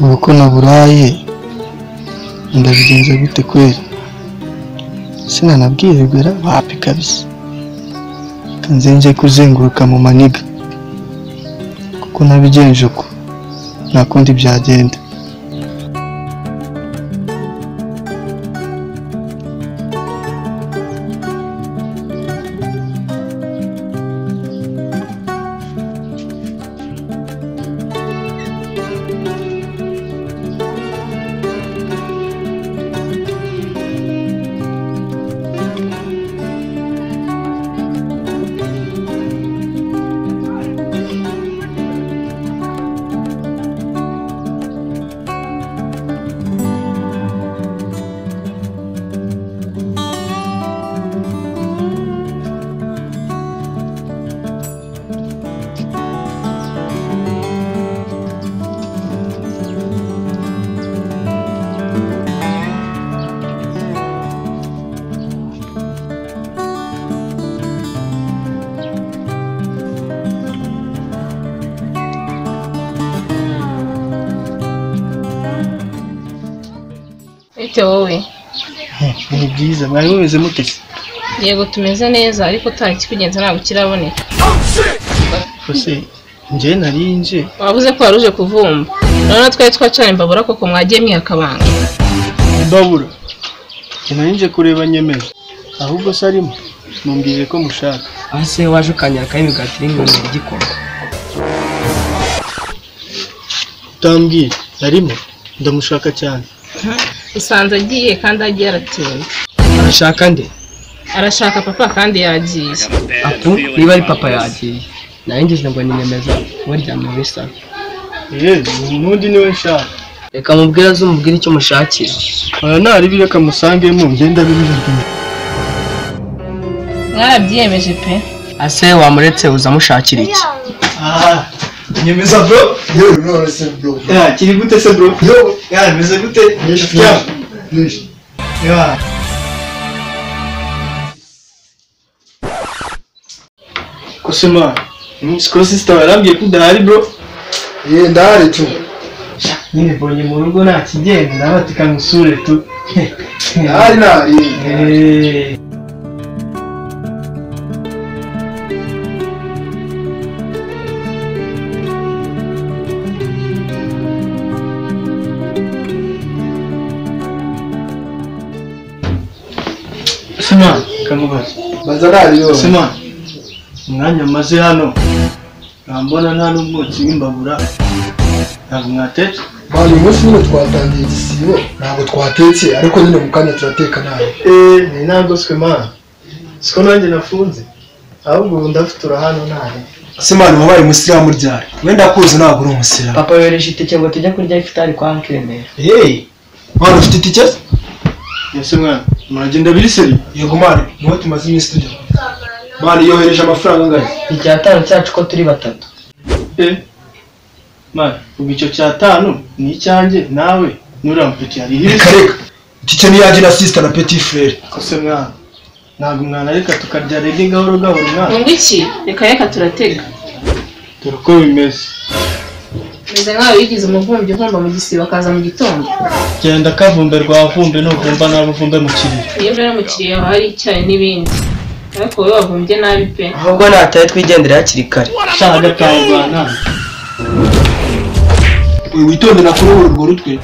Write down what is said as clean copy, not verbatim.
Ubu ko naburaye ndabigenza gute kweli? Sinanabwirirwa wapi kabisa. Kanze nje kuzenguruka mu maniga kuko nabigenje uko nta kundi byagenda. Wowe ni byiza mwari mumeze mute? Yego tumeze neza ariko utari kikugenza ntabwo kiraboneka. Kose nje nari nje wabuze ko waruje kuvumba none twari twacana imbabura koko mwagiye mwihakabanga. Imbabura nari nje kureba Nyemeza ahubwo se arimo mumbwire ko mushaka. Ase waje ukanyaka imigati iri mu gikoma. Utambwire arimo ndamushaka cyane. Usanze agiye kandi agiye aratinda. Arashaka nde? Arashaka papa kandi yagiye. Apu niba ari papa yagiye. Naye ngize ngo ni Nyemeza waryamye muri salo. Nundi niwe nshaka. Reka mubwire azumubwire icyo mushakira. Oya nari bireka musangemo ngenda bibibwira. Mwarabyiyemeje pe. Ase wamuretse uzamushakira iki? Nyemeza bro. Yo no se bro. Ya kiri gute se bro? Yo ya meze gute? Ya. Ya. Kusema, siko sister warambwiye ko udahari bro. Ndahari tu. Nyine mbonye mu rugo nta kigenda nabatika ngusure tu. Ndahari nari. Sema, kamubaza. Baza yo. Sema. Umwanya maze hano nambona nta n'umwotsi w'imbabura ntabwo mwatetse. Bari umunsi nyine twatangiye igisibo ntabwo twatetse ariko nyine mu kanya turateka nabi. Ni nagoswe man. Siko nanjye nafunze ahubwo ubu ndafutura hano ntahe. Ase man wabaye umusilamu ryari? Wenda kuzi ntabwo uri umusilamu. Papa yohereje itike ngo tujye kurya ifitari kwa Nkiremera. Hey, mwana ufite itike? Ese mwana muragenda biri seri? Yego man, niho tumaze iminsi tujya. Mani yohereje amafaranga angahe? Icyatanu cyacu ko turi batatu. Mani, ubu icyo cyatanu ni icyanjye nawe nurampeti ari hirya. Reka itike ni yanjye na sister na petit frère. Kose mwana, ntabwo mwana reka tukarya rege gahoro gahoro mwana. Ngo iki? Reka reka turatega. Dore uko bimeze. Meze nkaho yigize umuvumbyi uvumba mu gisibo akaza mu gitondo. Genda kavumbe rwa vumbe nuvumba nabi uvumbe mu kiriro. Iyo mbere mu kiriro haba hari icyayi n'ibindi. Ariko wowe wavumbye nabi pe. Ahubwo nataye twigendera hakiri kare. Shaka gatangwa nta. Witonde na kuri urwo rutwe.